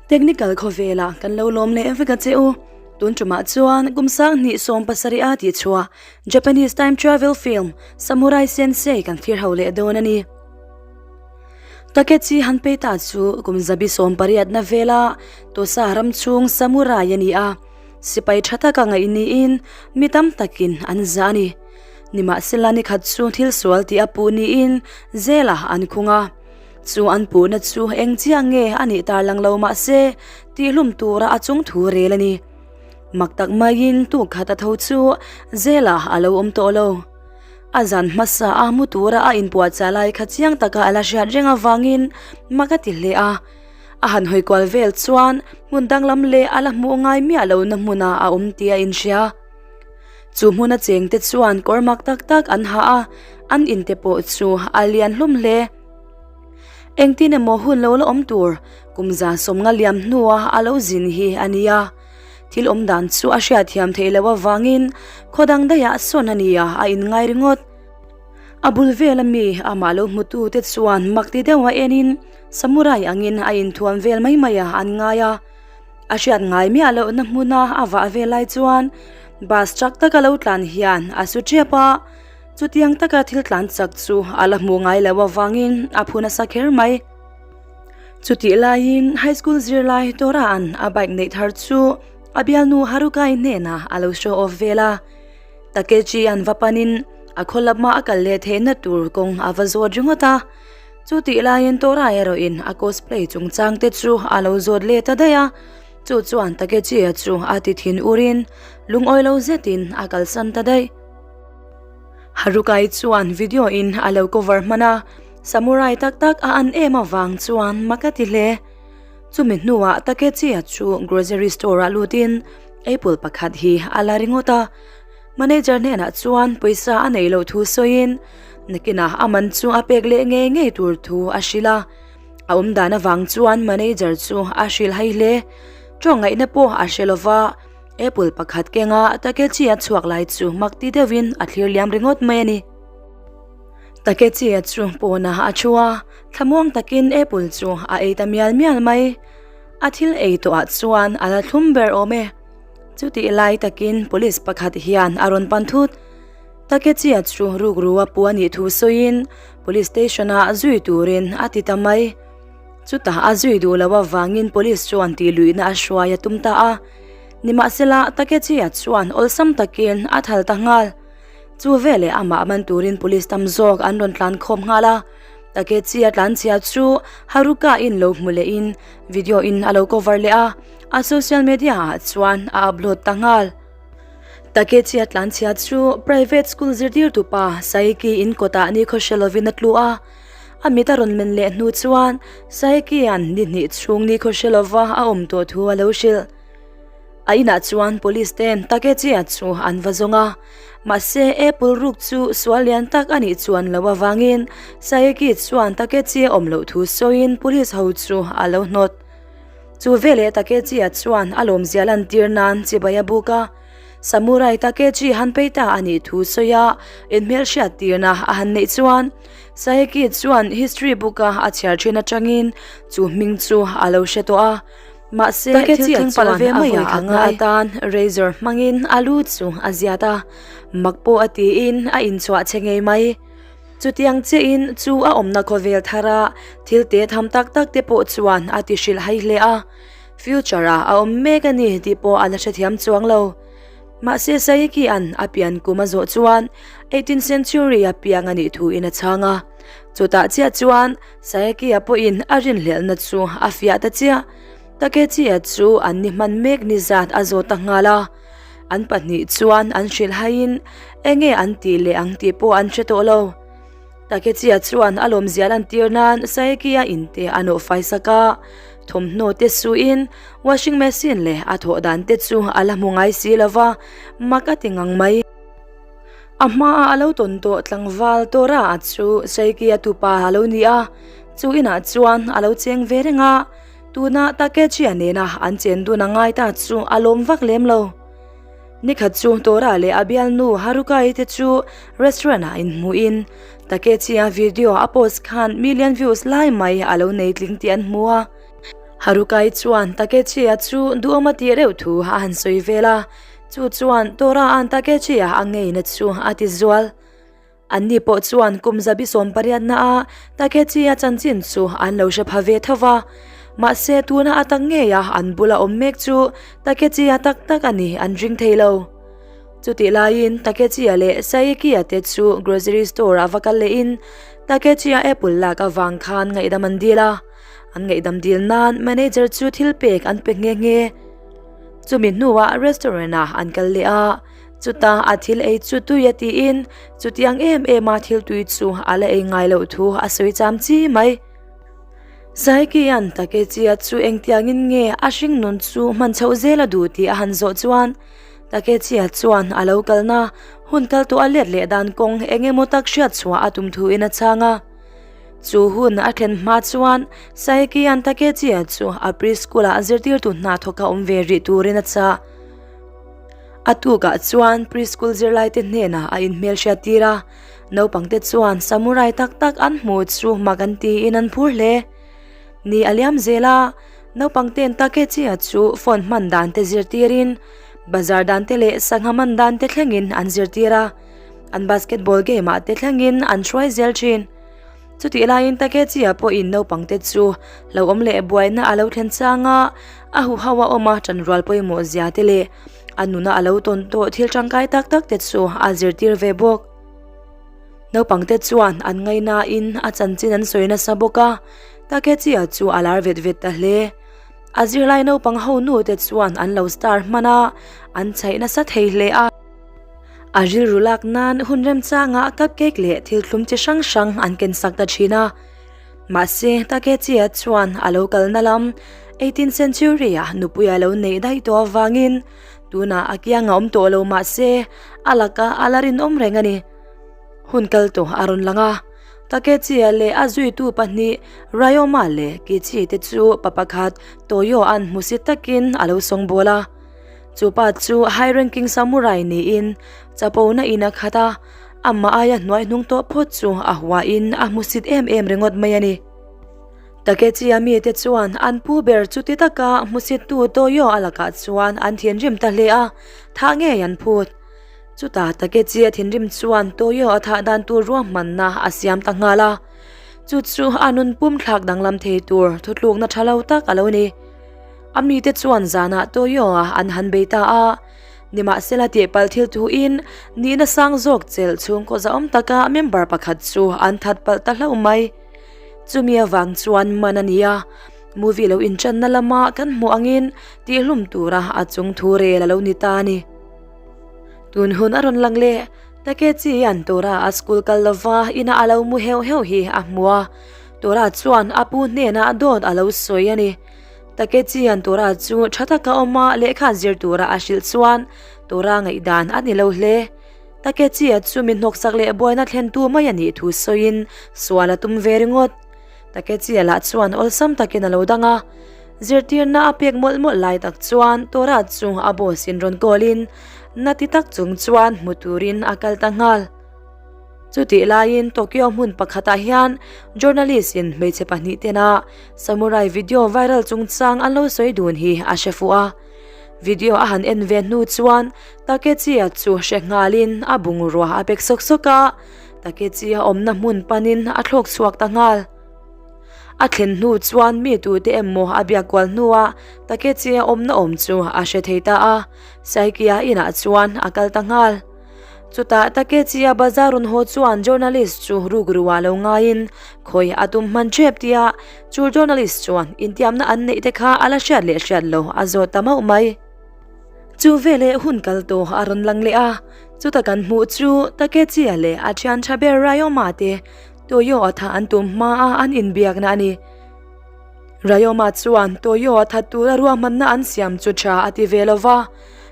Technical khawvelah kan lo lawm leh vek a che u. Tun tumah chuan kum 2017 a tihchhuah Japanese time travel film Samurai Sensei kan thlir ho leh dawn a ni. Takechi Hanpeita chu kum 18 na vela Tosa ram chhung samurai a ni a, sipai tha taka ngaih niin mi tam takin an zah a ni. Nimahsela nikhat chu thil sual tih a puh niin zelah an khung a. Chu an puhna chu eng chiah nge a nih tar lang lo mah se tihhlum tura a chung thu rel a ni. Mak tak maiin tuk khat a tho chu zelah a lo awm tawh lo. A zan hmasa a mu tura a inpuahchah lai kha chiang taka a la hriat reng avangin mak a ti hle a. A han hawi kual vel chuan hmun danglam leh a la hmuh ngai miah lohna hmunah a awm tih a inhria. Chu hmuna chengte chuan kawr mak tak tak an ha a, an inte pawh chu a lian hlawm hle. Engtin emaw hun lo la awm tur kum 150 liam hnua a lo zin hi a ni a. Thil awm dan chu a hriatthiam theih loh avangin khaw dang daihah sawn a ni a, a inngai ringawt. A bul vela mi amah lo hmutute chuan mak ti deuha enin samurai angin a inthuam vel mai mai a an ngai a. A hriat ngai miah lohna hmuna a vah ve lai chuan bus chak taka lo tlan hian a su tep a, chutiang taka thil tlan chak chu a la hmuh ngai loh avangin a phu nasa kher mai. Chutih laiin high school zirlai Tora'n a bike neih thar chu a bialnu Harukai hnenah a lo show off vel a, Takechi an va panin a khaw lama a kal leh theihna tur kawng a va zawt ringawt a. Chu tih laiin Tora erawhin a cosplay chungchang te chu a lo zawt leh ta daih a, chu chuan Takechi-a chu a ti thin urin lungawi lo zetin a kalsan ta daih. Harukai chuan video in a lo cover hman a, samurai tak tak a an em avang chuan mak a ti hle. Chumi hnuah Takechi-a chu grocery store-ah lutin apple pakhat hi a la ringawt a. Manager hnenah chuan pawisa a neih loh thu sawiin nakinah a man chu a pek leh ngei ngei tur thu a hrilh a. A awm dan avang chuan manager chu a hrilh hai hle. Tawngaihna pawh a hre lova, apple pakhat kenga Takechi a chhuak lai chu mak ti deuhin a thlir liam ringawt mai a ni. Takechi a chu pawnah a thu a, thlamuang takin apple chu a ei ta mial mial mai. A thil ei tawhah chuan a la thlum ber awm e. Chutih lai takin police pakhat hian a rawn pan thut. Takechi-a chu rukru a pu a nih thu sawiin police station-ah zui turin a ti ta mai. Chutah a zui duh loh avangin police chuan tihluihna a hruai a tum ta a. Nimahsela Takechi-a chuan awlsam takin a thal ta nghal. Chu veleh amah man turin police tam zawk an rawn tlan khawm nghal a. Takechi-a tlanchhia chu Haruka-in lo hmu lehin video-in a lo cover leh a. A social media ah chuan a upload ta nghal. Takechi a tlanchhia chu private school zirtirtu pa Saiki in kawtah ni khaw hre lovin a tlu a. A mit a rawn men leh hnu chuan Saikia'n ni hnih chhung ni khaw hre lova a awm tawh thu a lo hrilh. A inah chuan police ten Takechi-a chu an va zawng a. Mahse Apple ruk chu sual lian tak a nih chuan loh avangin Saiki chuan Takechi-a awm loh thu sawiin police ho chu a lo hnawt. Chu veleh Takechi-a chuan a lawmzia lantir nan chibai a buk a, Samurai Takechi han pei ta a nih thu sawi a, inhmelhriat tirna a han neih chuan Saeki chuan history book-a a chhiar thin atangin chu hming chu a lo hre tawh a. Mahse, thil thleng palh ve mai a khatna atan razor hmangin a lu chu a ziat a, mak pawh a tiin a inchhuah che ngei mai. Chutiang chiahin chu a awmna khawvel thara thil te tham tak tak te pawh chuan a ti hrilh hai hle a, future ah a awm mek a ni tih pawh a la hrethiam chuang lo. Mahse Saiki-a'n a pian kum a zawh chuan eighteenth century a piang a nih thuin a chhang a, chutah chiah chuan Saiki-a pawhin a rinhlelhna chu a fiah ta chiah. Takechi-a chu an ni hman mek ni zat a zawt ta nghal a. An pahnih chuan an hrilh haiin enge an tih leh ang tih pawh an hre tawh lo. Takechi-a chuan a lawmzia lantir nan Saeki-a inte a nawh fai sak a, thawmhnaw te suin washing machine leh a thawh dan te chu a la hmu ngai si lo va, mak a ti ngang mai. A hmaa a lo tawn tawh tlangval Tora-a chu Saeki-a tupa a lo ni a, chu inah chuan a lo cheng ve reng a. Tuna Takechi-a nena an chen dun a ngai ta chu a lawm vak lem lo. Nikhat chu Tora leh a bialnu Haruka-i te chu restaurant-ah inhmuhin Takechi-a video a post khan million views lai mai a lo nei tling tih an hmu a. Haruka-i chuan Takechi-a chu duhawm a tih reuh thu a han sawi vel a, chu chuan Tora-a'n Takechi-a a ngeina chu a ti zual. Anni pawh chuan kum zabi 18 a Takechi-a chanchin chu an lo hre pha ve tho va, mahse tuna a tak ngeia an bula awm mek chu Takechi-a tak tak a ni an ring thei lo. Chutih laiin Takechi-a leh Saeki-a te chu grocery store ah va kal lehin Takechi-a apple lak avang khan ngaihdam an dil a, an ngaihdam dil nan manager chu thil pek an pe nghe nghe. Chumi hnuah restaurant ah an kal leh a, chutah a thil ei chu tui a tiin chutiang em em a thil tui chu a la ei ngai loh thu a sawi cham chi mai. Saeki-a'n Takechi-a chu engtiangin nge a hringnun chu hman chhoh zel a duh tih a han zawh chuan Takechi-a chuan a lo kalna hun kal tawh a let leh dan kawng eng emaw tak hriat chhuah a tum thuin a chhang a. Chu hun a thlen hma chuan Saeki-a'n Takechi-a chu a preschool-ah zirtirtu hna thawk a awm ve rih turin a chah. A tukah chuan preschool zirlaite hnenah a inhmelhriat tir a, naupangte chuan samurai tak tak an hmuh chu mak an tiin an phur hle. Ni a liam zel a. Naupang ten Takechi-a chu phone hman dan te zirtirin, bazar dan te leh sangha man dan te thlengin an zirtir a, an basketball game ah te thlengin an hruai zel thin. Chutih laiin Takechi-a pawhin naupang te chu hlauhawm leh buaina a lo thlen chang a, a huho a awm a tanrual pawimawh zia te leh a nuna a lo tawn tawh thil tangkai tak tak te chu a zirtir ve bawk. Naupang te chuan an ngaihnain a chanchin an sawi nasa bawk a, Takechi-a chu a lar vet vet ta hle. A zirlai naupang ho nu te chuan an lo star hman a, an chhaih nasa thei hle a. A rilru lak nan hun remchangah cupcake leh thil thlum chi hrang hrang an ken sak ta thin a. Mahse, Takechi-a chuan a lo kalna lam eighteenth century-a nupui a lo neih daih tawh avangin tunah a kiang a awm tawh lo mahse, a lakah a la rinawm reng a ni. Hun kal tawh a rawn lang a, Takechi-a leh a zuitu pahnih Ryoma leh Kichi te chu pa pakhat Toyo-a'n hmusit takin a lo sawngbawl a. Chu pa chu high ranking samurai niin chapona in a khat a, amah aia hnuai hnung tawh phawt chu a huain a hmusit em em ringawt mai a ni. Takechi-a mite chuan an pu ber chuti taka hmusittu Toyo a lakah chuan an thinrim ta hle a, thah ngei an phut. Chutah Takechi a thinrim chuan Toyo a thah dan tur ruahmanna a siam ta nghal a, chu chu a nun pum thlak danglam thei tur thutlukna tha lo tak a lo ni. A mite chuan zanah Toyo a an han bei ta a, nimahsela tihpalh thil thuin nihna sang zawk chelh chhungkaw zahawm taka member pakhat chu an that palh ta hlauh mai. Chumi avang chuan man a ni a, movie lo inṭanna lama kan hmuh angin tihlum tura a chung thu rel a lo ni ta a ni. Tun hun a rawn lang leh, Takechi hian Tora a school kal lova ina a lo mu heuh heuh hi a hmu a, Tora chuan a pu hnenah dawt a lo sawi a ni. Takechi hian Tora chu tha taka awm a lehkha zir tura a hrilh chuan Tora ngaihdan a ni lo hle. Takechi-a chu mi hnawksak leh buaina thlentu mai a nih thu sawiin sual a tum ve ringawt. Takechi-a lah chuan awlsam takin a lo dang a, zirtirna a pek mawlh mawlh lai tak chuan Tora chu a boss in rawn call in na ti tak chung chuan hmu turin a kal ta nghal. Chutih laiin Tokyo hmun pakhatah hian journalist in hmeichhe pahnih tena samurai video viral chungchang an lo sawi dun hi a hre fuh a. Video a han en ve hnu chuan Takechi-a chu hre nghalin a bungrua a pek sawk sawk a. Takechi-a awmna hmun panin a thlawk chhuak ta nghal. A thlen hnu chuan mi tute emaw a biak kual hnuah Takechi-a awmna awm chu a hre thei ta a, Saiki-a inah chuan a kal ta nghal. Chutah Takechi-a bazar rawn haw chuan journalist chu rukruah lo ngaiin khawi a tum hman ṭep tia chu journalist chuan intiamna an neih te kha a la hriat leh hriat lo a zawt ta mauh mai. Chu veleh hun kal tawh a rawn lang leh a, chuta kan hmuh chu Takechi-a leh a thian tha ber Ryoma te Toyo a thah an tum hma a an inbiakna a ni. Ryoma chuan Toyo a that tura ruahmanna an siam chu tha a ti ve lo va,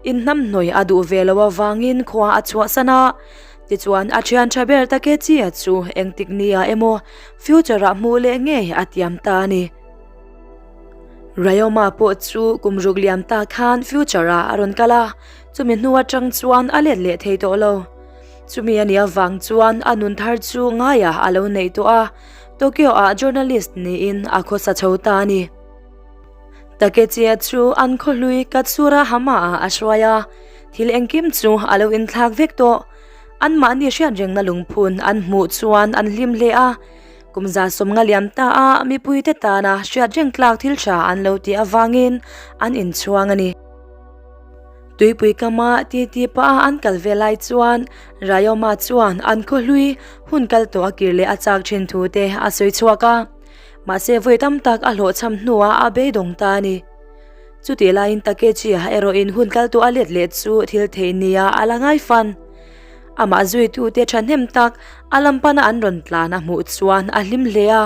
inhnamhnawih a duh ve lo avangin khua a chhuahsan a, tichuan a thian tha ber Takechi-a chu engtik nia emaw future-ah hmuh leh ngei a tiam ta a ni. Ryoma pawh chu kum ruk liam ta khan future ah a rawn kal a, chumi hnu atang chuan a let leh thei tawh lo. Chumi a nih avang chuan a nun thar chu ngaiah a lo neih tawh a, Tokyo ah journalist niin a khawsa chho ta a ni. Takechi-a chu an khawhlui Katsura Hama-ah a hruai a, thil engkim chu a lo inthlak vek tawh. Anmahni hriatrengna lungphun an hmuh chuan an hlim hle a, kum 150 liam ta a mipuite tana hriatreng tlak thil tha an lo tih avangin an inchhuang a ni. Tuipui kama titi pah a an kal ve lai chuan Rayoma chuan an khawhlui hun kal tawh a kir leh a chak thin thu te a sawi chhuak a. Mahse vawi tam tak a hlawhchham hnuah a beidawng ta a ni. Chutih laiin Takechi-a erawhin hun kal tawh a let leh chu thil theih nia a la ngai fan. Amah zuitute thahnem tak a lam pana an rawn tlan a hmuh chuan a hlim hle a,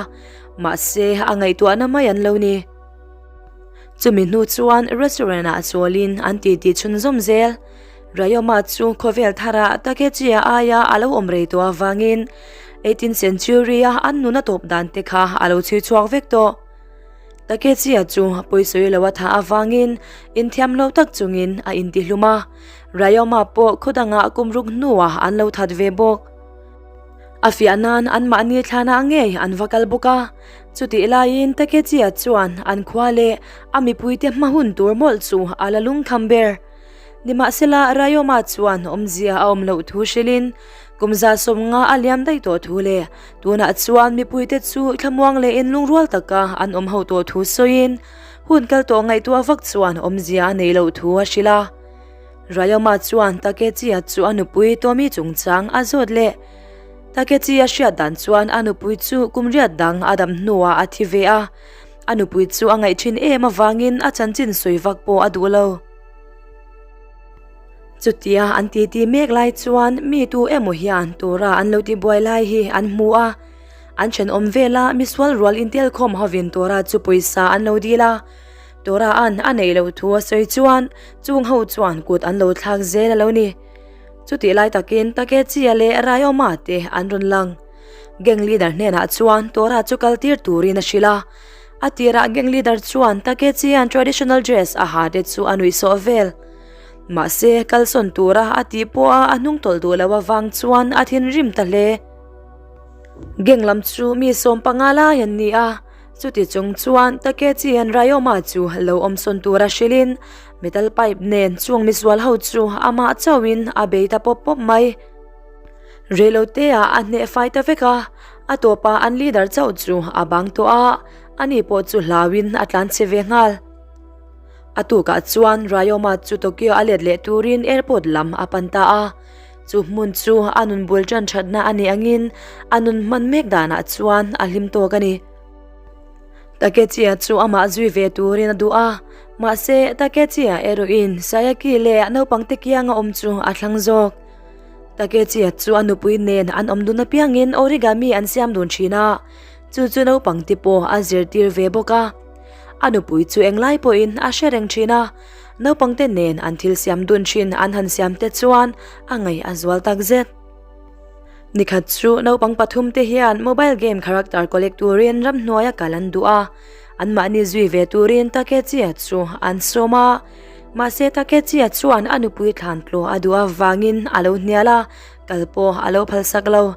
mahse a ngaihtuahna mai an lo ni. Chumi hnu chuan restaurant ah chawlin an titi chhunzawm zel. Ryoma chu khawvel thara Takechi-a aia a lo awm rei tawh avangin eighteenth century-a an nuna tawp dan te kha a lo chhui chhuak vek tawh. Takechi-a chu pawisawi lo a thah avangin inthiam lo tak chungin a intihlum a, Ryoma pawh khaw dangah kum ruk hnuah an lo that ve bawk. A fiah nan anmahni thlanah ngei an va kal bawk a, chutih laiin Takechi-a chuan an khua leh a mipuite hma hun tur mawlh chu a la lungkham ber. Nimahsela Ryoma chuan awmzia a awm loh thu hrilhin kum 150 a liam daih tawh thu leh tunah chuan mipuite chu thlamuang leh inlungrual taka an awm ho tawh thu sawiin hun kal tawh ngaihtuah vak chuan awmzia a neih loh thu a hrilh a. Ryoma chuan Takechi-a chu a nupui Tomi chungchang a zawt leh. Takechi-a hriat dan chuan a nupui chu kum riat dang a dam hnuah a thi ve a, a nupui chu a ngaih thin em avangin a chanchin sawi vak pawh a duh lo. Chutia an titi mek lai chuan mi tu emaw hian tura an lo tibuai lai hi an hmu a, an thenawm vela misual rual intelkhawm hovin tura chu pawisa an lo dil a, tura an a neih loh thu a sawi chuan chung ho chuan kut an lo thlak zel a lo ni. Chutih lai takin Takechi-a leh Rayoma te an rawn lang. Gang leader hnenah chuan Tora chu kal tir turin a hrilh a. A tirah gang leader chuan Takechi-a'n traditional dress a ha te chu a nuihsawh vel. Mahse, kalsawn tura a tih pawha a hnung tawlh duh loh avang chuan a thinrim ta hle. Gang lam chu mi 15 lai an ni a, chuti chung chuan Takechi-a'n Ryoma chu lo awmsawn tura hrilhin metal pipe nen chung misual ho chu amah chauhin a bei ta pawp pawp mai. Reilote ah a hneh fai ta vek a, a tawpah an leader chauh chu a bang tawh a, ani pawh chu hlauin a tlan chhe ve nghal. A tukah chuan Ryoma chu Tokyo a let leh turin airport lam a pan ta a, chu hmun chu a nun bul tan thatna a nih angin a nun hman mek danah chuan a hlim tawk a ni. Takechi-a chu amah zui ve turin a duh a, mahse Takechi-a erawhin Sayaki leh naupangte kianga awm chu a thlang zawk. Takechi-a chu a nupui nen an awm dun apiangin origami an siam dun thin a, chu chu naupang te pawh a zirtir ve bawk a. A nupui chu englai pawhin a hre reng thin a, naupang te nen an thil siam dun thin an han siam te chuan a ngaih a zual tak zet. Nikhat chu naupang pathum te hian mobile game character collect turin ramhnuaia kal an duh a, anmahni zui ve turin Takechi-a chu an sawm a. Mahse Takechi-a chuan a nupui thlan tlaw a duh avangin a lo hnial a, kal pawh a lo phalsak lo.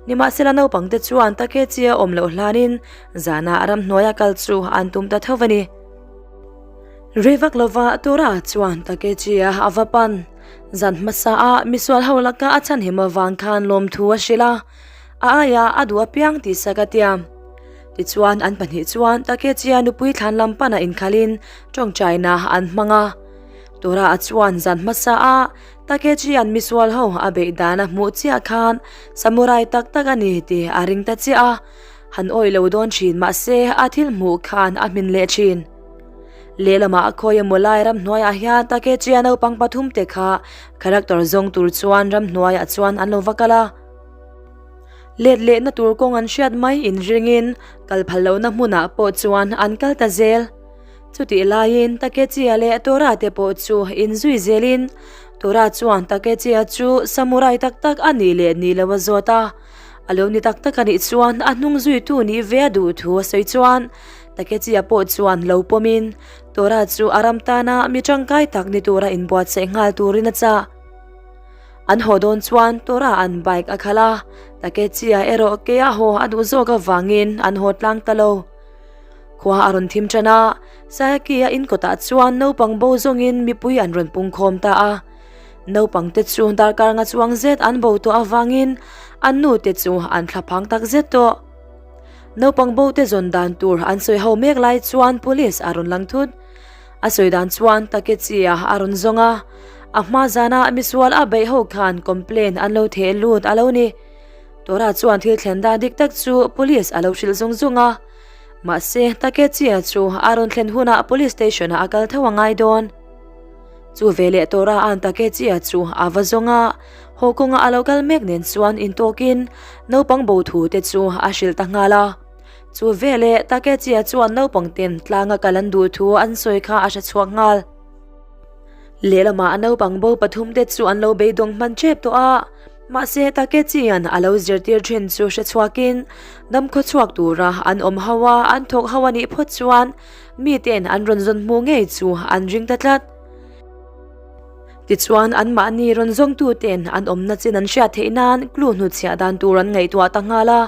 Nimahsela naupangte chuan Takechi-a awm loh hlanin zanah ramhnuaia kal chu an tum ta tho a ni. Rei vak lova Tora chuan Takechi-a a va pan. Zan hmasa a misual ho laka a chhanhim avang khan lawmthu a hrilh a, a aia a duh apiang tihsak a tiam. Tichuan an pahnih chuan Takechi-a nupui thlan lam pana inkhalin tawngtaina an hmang a. Tora-a chuan zan hmasa a Takechi-a'n misual ho a beih dan a hmuh chiah khan samurai tak tak a ni tih a ring ta chiah a, han awih lo dawn thin mahse a thil hmuh khan a hmin leh thin. Lehlamah khawi emaw lai ramhnuaiah hian Takechi-a naupang pathum te kha character zawng tur chuan ramhnuaiah chuan an lo va kal a. Let lehna tur kawng an hriat mai inringin kal phal lohna hmunah pawh chuan an kal ta zel. Chutih laiin Takechi-a leh Tora te pawh chu inzui zelin Tora chuan Takechi-a chu samurai tak tak a nih leh nih loh a zawt a. A lo ni tak tak a nih chuan a hnung zuitu nih ve a duh thu a sawi chuan Takechi-a pawh chuan lo pawmin Tora chu a ram tana mi tangkai tak ni tura inbuatsaih nghal turin a chah. An haw dawn chuan Tora an bike a khalh a, Takechi-a erawh keia haw a duh zawk avangin an haw tlang ta lo. Khua a rawn thim tan a, Sayaki-a in kawtah chuan naupang bo zawngin mipui an rawn pungkhawm ta a. Naupang te chu darkar nga chuang zet an bo tawh avangin an nu te chu an thla phang tak zet tawh. Naupang bo te zawn dan tur an sawi ho mek lai chuan police a rawn lang thut. A sawi dan chuan Takechi-a a rawn zawng a, a hma zana misual a beih ho khan complaint an lo theh lut a lo ni. Tora chuan thil thlen dan dik tak chu police a lo hrilh zung zung a. Mahse, Takechi-a chu a rawn thlen hunah police station-ah a kal tho a ngai dawn. Chu veleh Tora an Takechi-a chu a va zawng a, haw kawnga a lo kal mek nen chuan intawkin naupang bo thu te chu a hrilh ta nghal a. Chu veleh Takechi-a chuan naupang ten tlanga kal an duh thu an sawi kha a hre chhuak nghal. Lehlamah naupang bo pathum te chu an lo beidawng hman tep tawh a, mahse Takechi-a'n a lo zirtir thin chu hre chhuakin damkhaw chhuak tura an awm ho a, an thawk ho a nih phawt chuan Mite'n an rawn zawn hmu ngei chu an ring ta tlat. Tichuan, anmahni rawn zawngtute'n an awmna chin an hriat theih nan clue hnutchhiah dan tur an ngaihtuah ta nghal a.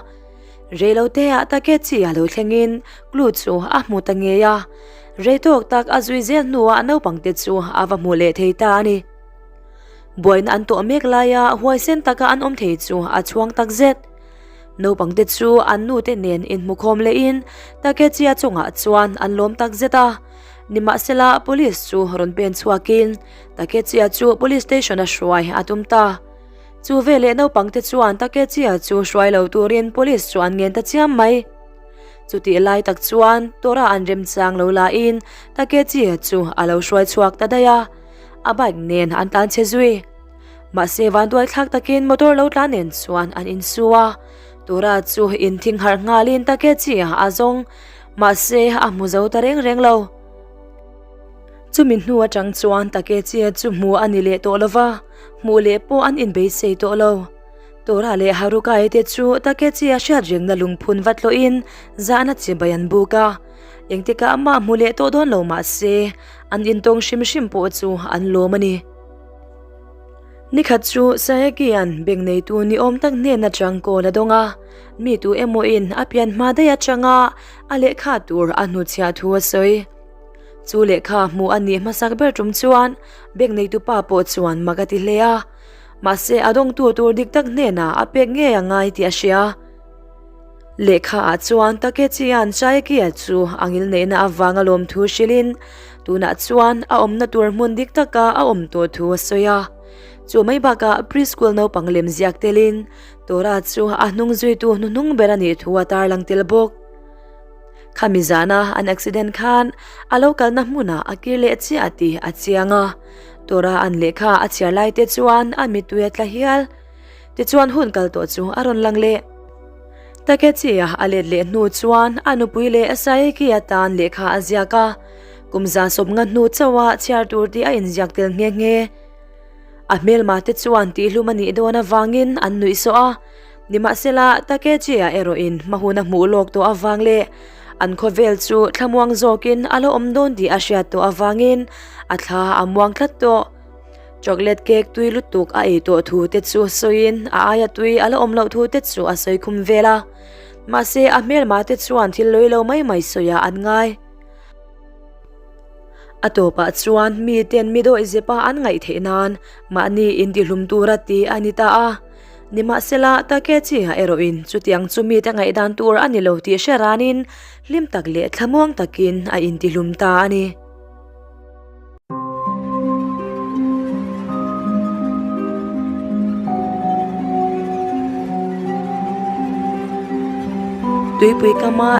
Reiloteah Takechi a lo thlengin clue chu a hmu ta ngei a. Rei tawk tak a zui zel hnuah naupangte chu a va hmu leh thei ta a ni. Buaina an tawh mek laia huaisen taka an awm thei chu a chhuang tak zet. Naupangte chu an nute nen inhmukhawm lehin Takechi-a chungah chuan an lawm tak zet a. Nimahsela, police chu rawn pen chhuakin Takechi-a chu police station-a hruai a tum ta. Chu veleh naupangte chuan Takechi-a chu hruai lo turin police chu an ngen ta chiam mai. Chutih lai tak chuan Tora an remchang lo lahin Takechi-a chu a lo hruai chhuak ta daih a, a bike nen an tlan chhe zui. Mahse vanduai thlak takin motor lo tlan nen chuan an insu a, Tora chu inthing harh nghalin Takechi-a a zawng, mahse a hmu zo ta reng reng lo. Chumi hnu atang chuan Takechi-a chu hmu a ni leh tawh lo va, hmuh leh pawh an inbeisei tawh lo. Tora leh Haruka-i te chu Takechi-a hriat rengna lungphun va tlawhin zahna chibai an buk a, engtikah mah hmu leh tawh dawn lo mahse an intawng hrim hrim pawh chu an lawm a ni. Nikhat chu Saekian bank neitu ni awm tak hnen atang call a dawng a, mi tu emawin a pian hma daih atanga a lehkha tur a hnutchhiah thu a sawi. Chu lehkha hmuh a nih hmasak ber tum chuan bank neitu pa pawh chuan mak a ti hle a, mahse a dawngtu tur dik tak hnenah a pek ngei a ngai tih a hria. Lehkha ah chuan Takechi-a'n Chaekia chu a ngilneihna avanga lawmthu hrilhin tunah chuan a awmna tur hmun dik taka a awm tawh thu a sawi a. Chu mai bakah preschool naupang lem ziak telin Tora chu a hnung zuitu hnuhnung ber a nih thu a tarlang tel bawk. Khami zana an accident khan a lo kalna hmunah a kir leh chiah tih a chiang a, Tora an lehkha a chhiar lai te chuan a mittui a tla hial. Tichuan hun kal tawh chu a rawn lang leh. Takechi-a a let leh hnu chuan a nupui leh Saeki atan lehkha a ziak a, kum za sawmnga hnu chauha chhiar tur tih a inziak tel nghe nghe. A hmelma te chuan tihhlum a nih dawn avangin an nuih sawh a, nimahsela Takechi-a erawhin hma hun a hmuh lawk tawh avang leh an khawvel chu thlamuang zawkin a la awm dawn tih a hriat tawh avangin a thla a muang tlat tawh. Chocolate cake tui lutuk a ei tawh thu te chu sawiin a aia tui a la awm loh thu te chu a sawi khum vel a. Mahse a hmelma te chuan thil lawi lo mai mai sawiah an ngai. A tawpah chuan mi ten mi dawih zepa an ngaih theih nan mahni intihlum tura ti a ni ta a. Nimahsela Takechi-a erawhin chutiang chu mite ngaihdan tur a ni lo tih hre ranin hlim tak leh thlamuang takin a intihlum ta a ni. Tuipui kama.